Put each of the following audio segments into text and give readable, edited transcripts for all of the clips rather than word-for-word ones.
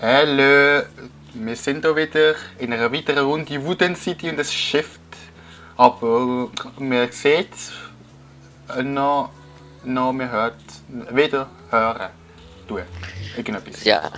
Hallo, wir sind hier wieder in einer weiteren Runde Wooden City und es schifft. Aber man sieht noch man hört weder hören tun. Irgendetwas. Ja.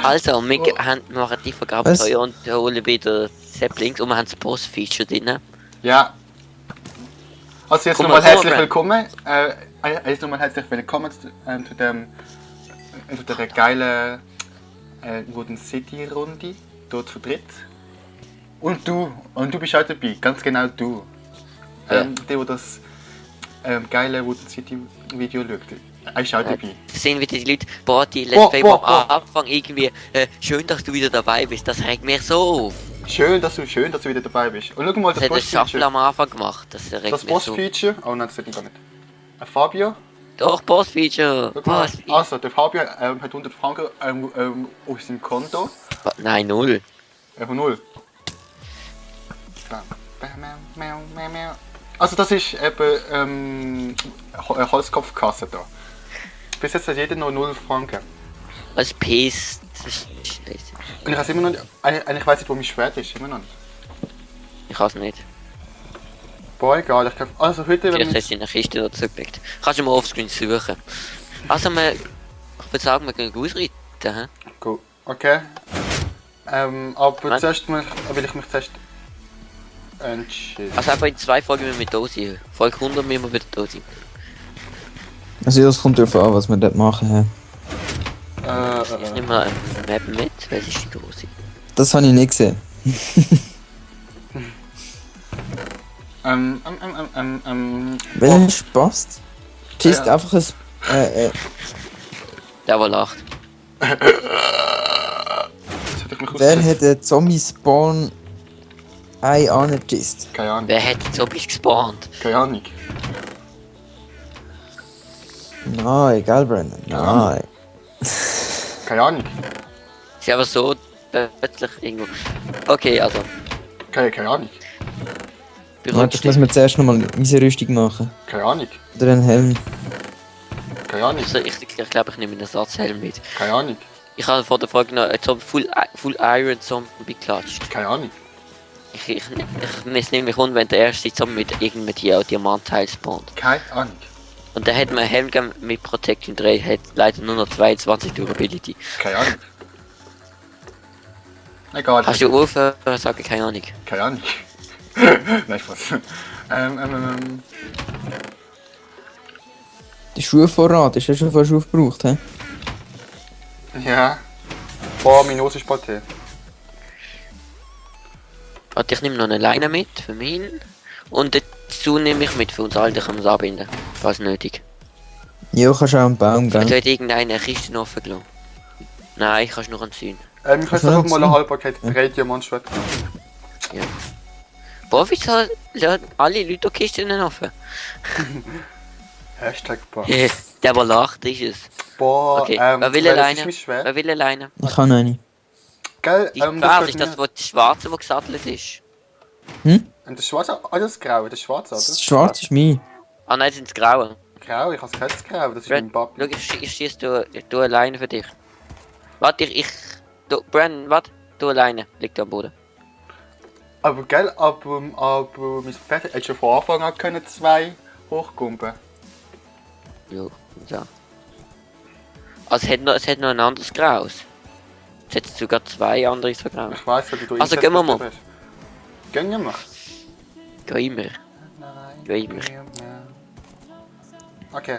Also, wir machen die Vergabe teuer und holen wieder Saplings und wir haben das Boss-Feature drin. Ja. Also jetzt nochmal herzlich willkommen. Zu der geilen Wooden City Runde. Dort zu dritt. Und du bist auch dabei, ganz genau du. Der das geile Wooden City Video schaut. Er ist auch dabei. Sehen wir die Leute, boah, die Let's Play am Anfang irgendwie, schön, dass du wieder dabei bist, das regt mich so auf. Schön, dass du wieder dabei bist. Und schau mal, das Boss-Feature am Anfang gemacht, das regt das Boss-Feature? Oh nein, das sieht man gar nicht. Fabio? Doch, Boss-Feature. Also, der Fabio hat 100 Franken auf seinem Konto. Nein, 0. Einfach 0. Also das ist eben eine Holzkopfkasse da. Bis jetzt hat jeder noch 0 Franken. Was Pest? Das ist scheiße. Und ich weiß immer noch nicht, ich weiß nicht, wo mein Schwert ist, immer noch nicht. Ich weiß nicht. Boah, egal, ich glaube, also heute... Vielleicht hast du in der Kiste noch zurückgelegt. Kannst du mal offscreen suchen. Also, ich würde sagen, wir können ausreiten, hä? Gut, okay. Aber zuerst will ich mich zuerst entschieden. Also einfach in 2 Folgen müssen wir da sein. Folge 100 müssen wir wieder da sein. Also das kommt darauf an, was wir dort machen. Ich nehme mal eine Map mit, welche ist die große? Das habe ich nicht gesehen. Welcher Spaß? Schießt einfach ein... Der, der lacht. Wer hat den Zombie-Spawn Ei angeschießt? Keine Ahnung. Wer hat die Zombies gespawnt? Keine Ahnung. Nein, egal, Brandon. Nein. Keine Ahnung. Sie aber so plötzlich irgendwo. Okay, also. Keine Ahnung. Warte, ich muss mir zuerst nochmal unsere Rüstung machen. Keine Ahnung. Oder einen Helm. Keine Ahnung. Also ich glaube, ich nehme einen Ersatzhelm mit. Keine Ahnung. Ich habe vor der Folge noch einen Full Iron Zombie geklatscht. Keine Ahnung. Ich nehme mich an, wenn der erste Zombie mit irgendeinem Diamantteil spawnt. Keine Ahnung. Und der hat mir einen Helm mit Protection 3, hat leider nur noch 22 Durability. Keine Ahnung. Egal. Hast du aufhören, sage ich keine Ahnung. Keine Ahnung. Nein, Spaß. Der Schuhvorrat, ist ja schon fast aufgebraucht, hä? Ja. Boah, meine Hose ist bald hier. Warte, ich nehme noch eine Leine mit für mich. Und dazu nehme ich mit für uns alle, können wir es anbinden, falls nötig. Ja, kannst du auch einen Baum gehen. Also hat irgendeine Kiste offen gelassen. Nein, kannst nur anziehen. Ich kann jetzt einfach mal eine Haltbarkeit 3 Diamantschwert. Ja. Boah, wieso lassen alle Leute die Kisten offen? Hashtag Boah. Der lacht, ist es. Boah, okay. Wer will alleine? Ist Wer will alleine? Ich kann eine. Gell, Die Pferd ist das, wo das Schwarze, wo gesattelt ist. Hm? Und das Schwarze, das Graue, das Schwarze, oder? Das Schwarz ist mein. Ah nein, das sind das Graue. Grau, ich habe das Grau, das ist mein Papi. Schau, ich schieße du alleine für dich. Warte, Brandon, warte, du alleine, liegt am Boden. Aber gell, aber mein Pferd hat schon von Anfang an können 2 hochkumpen. Jo, so. Also es hat noch ein anderes Graus. Es hat sogar 2 andere so Graus. Ich weiss, wie du also gehen wir mal. Gehen wir? Geh immer. Geh immer. Okay.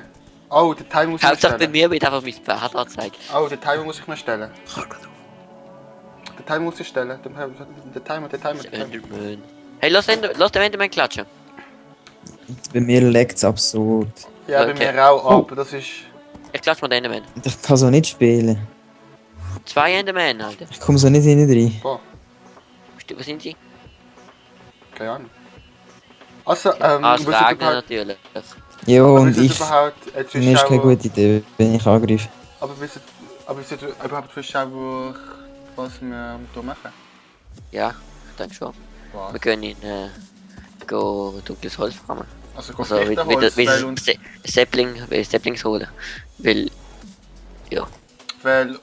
Oh, der Timer muss ich Hauptsache bei stellen. mir wird einfach mein Pferd anzeigen. Oh, der Timer muss ich mir stellen. Der Timer muss ich stellen. Der Timer. Enderman. Hey, lass den Enderman klatschen. Bei mir leckt es absurd. Ja, okay. bei mir auch, aber das ist... Ich klatsche mal den Enderman. Ich kann so nicht spielen. 2 Enderman, Alter. Ich komme so nicht hinein rein. Boah, Wo sind sie? keine Ahnung. Also, Es regnet natürlich. Ja, und ich... Jetzt Mir ist keine gute Idee, wenn ich angreife. Aber wisst ihr überhaupt wissen, was wir hier machen? Ja, ich denke schon. Was? Wir können dunkles Holz farmen. Also, Also Saplings holen. Weil, ja. Weil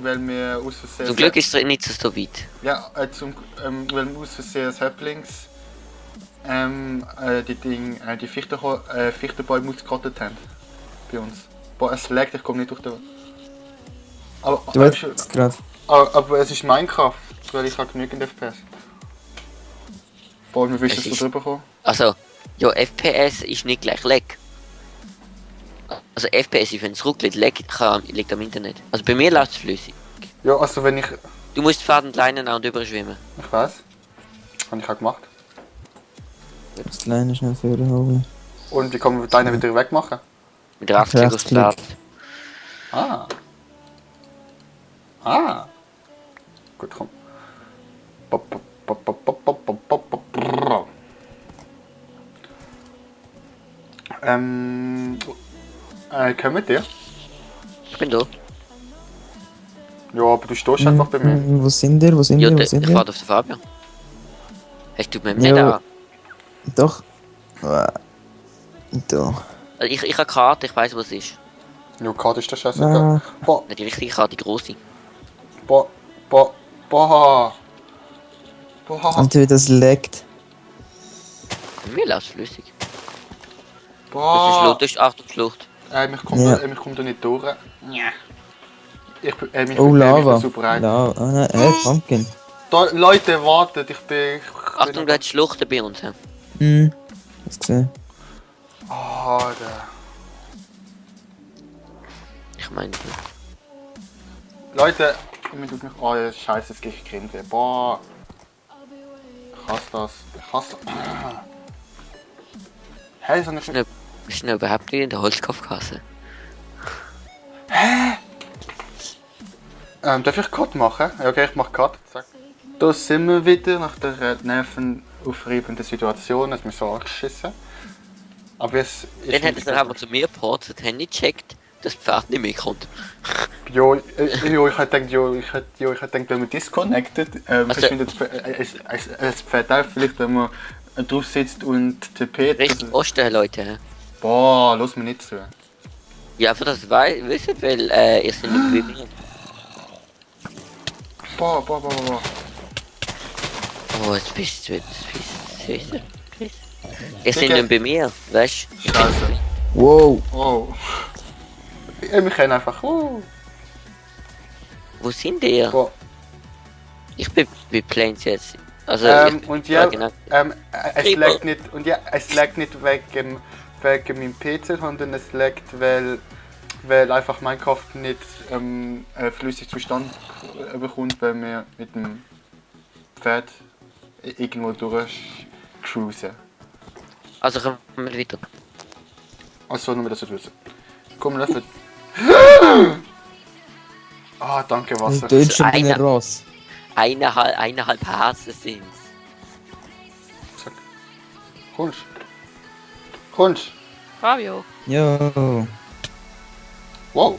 weil wir aus Versehen... Zum Glück ist es nicht so weit. Ja, weil wir aus Versehen Saplings die Fichtenbäume ausgerottet haben. Bei uns. Boah, es laggt, ich komme nicht durch den... Du weißt es gerade. Aber es ist Minecraft, weil ich habe genügend FPS. Boah, wir wissen, dass wir drüber kommen. Also, ja, FPS ist nicht gleich Lag. Also FPS ist, wenn es ruckelt, liegt am Internet. Also bei mir läuft es flüssig. Ja, also wenn ich... Du musst die Faden Leinen und überschwimmen. Ich weiß. Habe ich auch gemacht. Das Kleine schnell vorholen. Und wie kann man deine wieder wegmachen? Mit Rechtsklick aus Rechtsklick. Start. Ah. Gut, komm. Kommen dir? Ich bin da. Ja, aber du stehst einfach bei mir. Wo sind ihr? Wo sind Ja, ihr? Wo der sind fährt ihr? auf den Fabian. Hast du mir Ja. nicht an? Doch. Da. Also ich habe Karte, ich weiß, was es ist. Ja, Karte ist der Scheiße. Ah. Boah, Nicht die richtige Karte, die grosse. boah. Alter, wie das leckt. Bei mir läuft es flüssig. Das ist Boah. Schlucht, das ist Achtung, Schlucht. Mich kommt da nicht durch. Ja. Mich Oh, Lava. so breit. Lava. Ah, nein, Pumpkin. Da, Leute, wartet, ich bin... Achtung, du hast Schluchten bei uns. He. Hast gesehen? Oh, der... Ich meine, Leute, mir tut mich... Oh, ja, scheiße, es geht Grinsen. Boah. Ich hasse das. Ich hasse... Hey, so eine... wir sind ja überhaupt nicht in der Holzkopfkasse. Darf ich Cut machen? Ja, okay, ich mach Cut. Zack. Da sind wir wieder nach der nervenaufreibenden Situation. Es ist mir so angeschissen. Aber es ist... Dann hat es aber zu mir geportet, haben nicht gecheckt, dass das Pferd nicht mehr kommt. Jo, ich hätte gedacht, wenn man disconnected, verschwindet es Pferd auch vielleicht, wenn man drauf sitzt und TP. Richtig Osten, Leute. He. Boah, los mir nicht zu. Ja, für das wisst, weil ihr seid nicht bei mir. Boah. Oh, jetzt bist du. Ihr seid nicht bei mir, weißt du? Scheiße. Wow. Oh. Wir können einfach... Wo sind ihr? Boah. Ich bin bei Planes jetzt. Also, Und ja, genau. es lag nicht... Und ja, es lag nicht wegen meinem PC, sondern es lag, weil einfach Minecraft nicht flüssig Zustand bekommt, weil wir mit dem Pferd irgendwo durchcruisen. Also kommen wir weiter. Also nur das zu wissen. Komm, Löffel. Ah, danke, Wasser. Das ist schon Einer- wieder Ross. Eineinhalb Herzen sind's. Zack. Kommst. Fabio. Jo. Wow.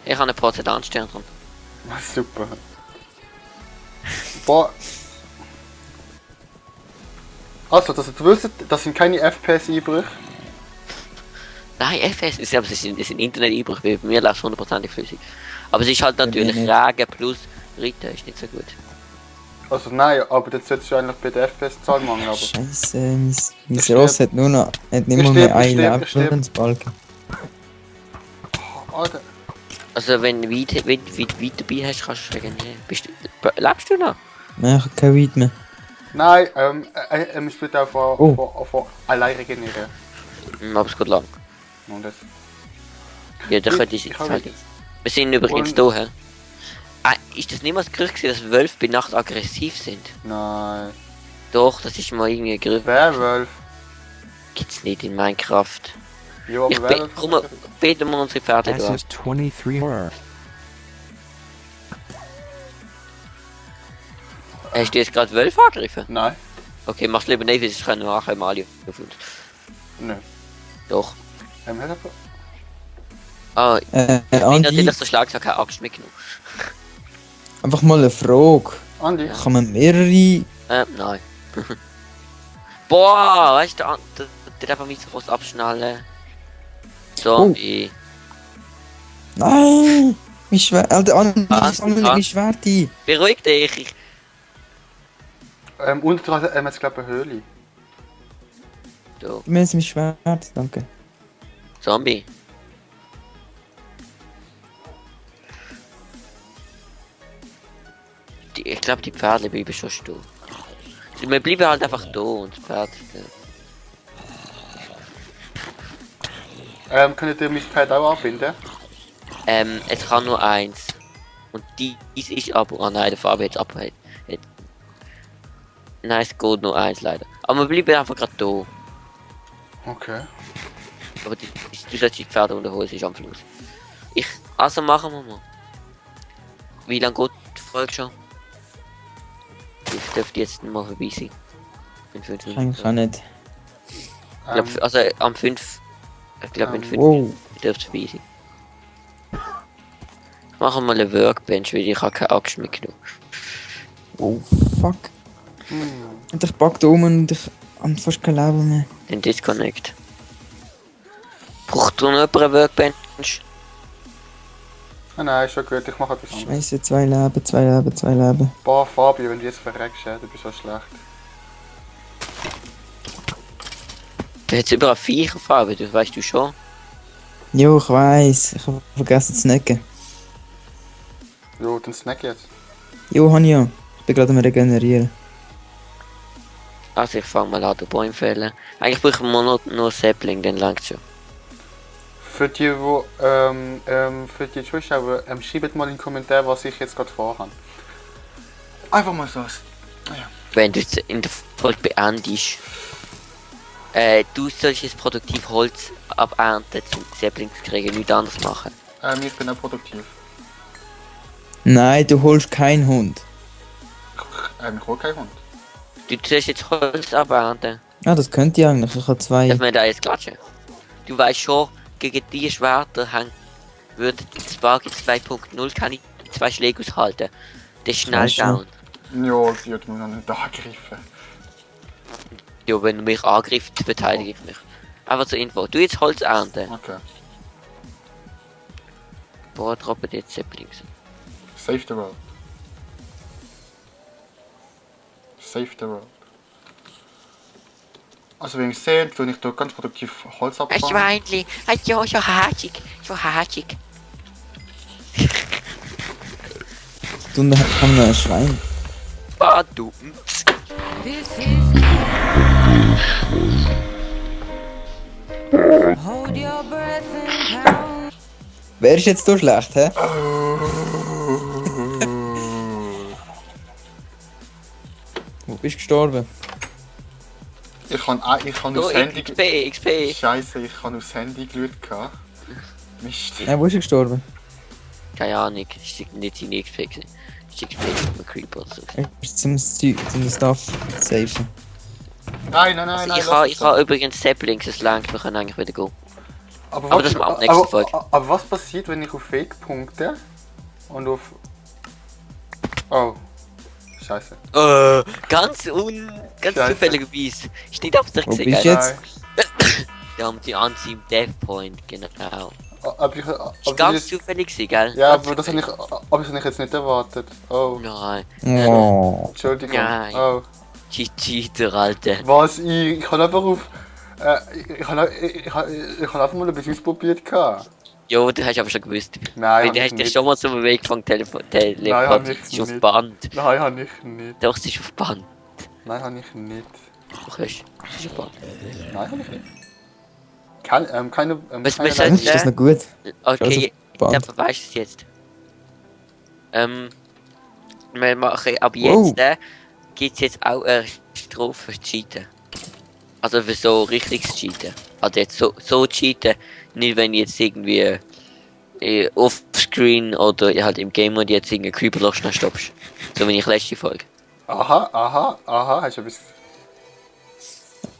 Ich habe einen Porzellanstern dran. Super. Boah. Also, dass ihr wisst, das sind keine FPS-Einbrüche. Nein, FS ist aber es ist ein Internet-Einbruch, bei mir läuft es 100% flüssig. Aber es ist halt natürlich nicht. Regen plus Ritter ist nicht so gut. Also nein, aber das solltest du eigentlich bei der FPS-Zahl machen, aber... Scheiße, mein Das Ross stirbt. hat nur noch. Hat nicht Das mal mehr stirbt, ein das stirbt, das Lebensbalken. Alter. Also wenn du weit dabei hast, kannst du regenerieren. Lebst du noch? Nein, ich habe kein Weed mehr. Nein, man spielt auch von allein regenerieren. Aber es geht lang. Und das... Ja, da Ich- könnte ich ich jetzt hab halt. nicht. Wir sind übrigens Und- da, hä? Ah, ist das nicht mal das Gerücht gewesen, dass Wölfe bei Nacht aggressiv sind? Nein. Doch, das ist mal irgendwie ein Gerücht. Werwolf. Gibt's nicht in Minecraft. Ja, Ich aber bin, Werwolf... komm mal, beten wir unsere Pferde This da. is 23 horror. Hast du jetzt gerade Wölfe angegriffen? Nein. Okay, mach's lieber nicht, weil sonst können wir nachher mal auf uns. Nö. Doch. Hat er... Ah, ich bin Andi, natürlich so Schlagzeug keine Axt mitgenommen. einfach mal eine Frage. Andi? Kann man mehrere. Nein. Boah, weißt du, der darf mich so groß abschnallen. Zombie. Nein! Mein Schwert. Alter, Andi, Was? fang mir nicht Ah. mein Schwert ein. Beruhig dich. Unten dran hat es glaube ich eine Höhle. Du, Gib mir jetzt mein Schwert, danke. Zombie. Ich glaube, die Pferde bleiben schon stehen. Wir bleiben halt einfach da und das Pferd. Könnt ihr mein Pferd auch anbinden? Es kann nur eins. Und dies ist aber. Oh nein, der Farbe jetzt abhält. Nein, es geht nur eins leider. Aber wir bleiben einfach gerade da. Okay. Aber du sollst die Pferde unterholen, sie ist am Fluss. Also machen wir mal. Wie lange geht die Folge schon? Ich dürfte jetzt mal vorbei sein. In 5 Minuten. Eigentlich auch nicht. Ich glaub, also am 5. Ich glaube in 5 Wow. dürfte es vorbei sein. Machen wir mal eine Workbench, weil ich habe keine Axt mitgenommen. Oh, fuck. Und ich pack da um und ich hab fast kein Leben mehr. Den Disconnect. Braucht noch jemand eine Workbench? Ah, nein, ist schon gut, ich mache etwas anderes. Scheiße, 2 Leben, 2 Leben, 2 Leben. Boah, Fabio, wenn du jetzt verreckst, ja, du bist so schlecht. Du hättest überall Viecher Farbe, das weißt du schon. Jo, ich weiss. Ich hab vergessen zu snacken. Jo, dann snack jetzt. Jo, Hanja. Ich bin gerade am Regenerieren. Also ich fange mal an, den Bäume fällen. Eigentlich brauchen wir nur Sapling, dann langt schon. Für die Zuschauer, schreibt mal in den Kommentar, was ich jetzt gerade vorhabe. Einfach mal so. Wenn du es in der Folge beendest. Du sollst jetzt produktiv Holz abernten, zum Sapling zu kriegen, nichts anderes machen. Ich bin auch produktiv. Nein, du holst keinen Hund. Ich hol keinen Hund. Du sollst jetzt Holz abernten. Ah, das könnte ich eigentlich. Ich habe 2. Darf man da jetzt klatschen? Du weißt schon, gegen die Schwerter würde das Sparky 2.0 kann ich 2 Schläge aushalten. Der ist schnell Weißt du? down. Ja, die hat mich noch nicht angegriffen. Ja, wenn du mich angreifst, verteidige ich mich. Einfach zur Info. Du jetzt Holz ernten. Okay. Boah, droppen jetzt Saplings. Save the world. Save the world. Also wie ihr seht, tue ich hier ganz produktiv Holz Ein abbauen. Schweinli! Ja, so hatschig! So hatschig! Und dann haben wir ein Schwein. Badum! This is hold your breath and count. Wer ist jetzt so schlecht, hä? Wo bist du gestorben? Ich habe Oh, aufs Handy... XP! Scheiße, ich habe aufs Handy geschaut. gehabt. Mist. Ja, wo ist er gestorben? Keine Ahnung, ist nicht seine XP gewesen. Ist XP von einem Creeper oder so. Er ist zum Stuff safen. Nein, Also lass ich es habe übrigens Saplings, es langt, wir können eigentlich wieder gehen. Aber Aber das machen wir nächste Folge. Aber was passiert, wenn ich auf Fake punkte und auf... Oh. Scheiße. Ganz Scheiße. zufälligerweise. Ist nicht absichtlich, Wo bist gell? du jetzt? Wir haben die Anti im Death Point, genau. Aber ich, Ist ganz zufällig gewesen, gell? ja, Ganz aber das habe ich, zufällig. aber das habe ich jetzt nicht erwartet. Oh, Nein. Oh. Entschuldigung. Nein. Oh. Cheater, Alter. Was? Ich habe einfach auf... ich habe einfach mal ein bisschen ausprobiert. Gehabt. Jo, du hast aber schon gewusst. Nein, Weil habe du ich hast dich nicht. schon mal zum Weg von Nein, Teleport. hab ich Es ist auf nicht. Band. Nein, habe ich nicht. Doch, es ist auf Band. Nein, habe ich nicht. Doch, hörst du? Es ist auf Band. Nein, habe ich nicht. Keine, Was keine wir sagen- Ist das noch gut? Okay, Band. dann weißt du es jetzt. Wir machen ab Wow. jetzt gibt es jetzt auch eine Strafe für Cheaten. Also für so richtiges Cheaten. Also jetzt so cheaten, nicht wenn jetzt irgendwie offscreen oder halt im Game Mode jetzt irgendeinen Creeper schnell stoppst. So wie ich letzte Folge. Aha, hast du etwas...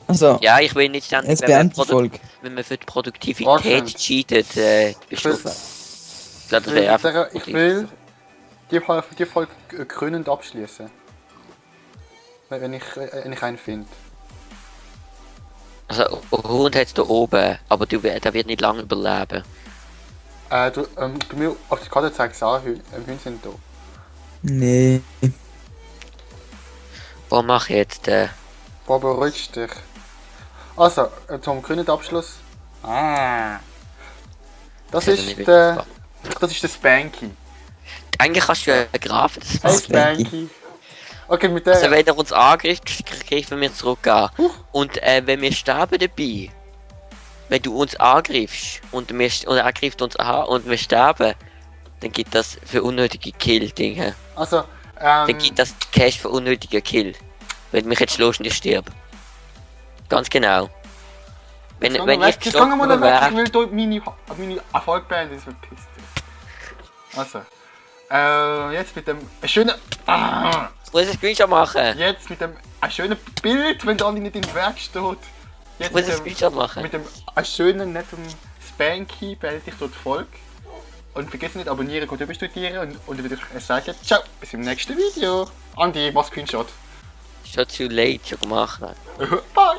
Also, Ja, ich will nicht ständig, jetzt beende die Folge. wenn man für die Produktivität Warschend. cheatet, bestrafen. Ich glaube, das wäre einfach. Ich will die Folge krönend abschließen. Wenn ich einen finde. Also, Hund hat es da oben, aber der wird nicht lange überleben. Bei mir auf der Karte zeigt es an, Hunde sind da. Nee. Was mache ich jetzt? Boah, beruhigst dich. Also, zum grünen Abschluss. Ah. Das Das hat er nicht ist wirklich der... Das ist der Spanky. Eigentlich kannst du ja grafen, das Hey passt. Spanky. Okay, mit Also der... wenn er uns angreift, greifen wir zurück an. Und wenn wir sterben dabei, wenn du uns angreifst und er greift uns an und wir sterben, dann gibt das für unnötige Kill-Dinge. Also, Dann gibt das Cash für unnötige Kill. Wenn du mich jetzt schlägst und ich sterbe. Ganz genau. Wenn ich Jetzt gehen wir mal gestorben weg, ich wäre, will hier meine Erfolg beenden, das verpisst dich. Also, jetzt mit dem schönen... Ah, ich muss ein Screenshot machen. jetzt mit dem schönen Bild, wenn Dani nicht im Weg steht. Ich Jetzt muss ein Screenshot machen. mit dem schönen, netten Spanky beende ich dort die Folge. Und vergiss nicht, abonnieren, gut überstudieren und ich würde sagen, ciao, bis im nächsten Video. Andi, mach Screenshot. Schon zu late schon gemacht. Bye.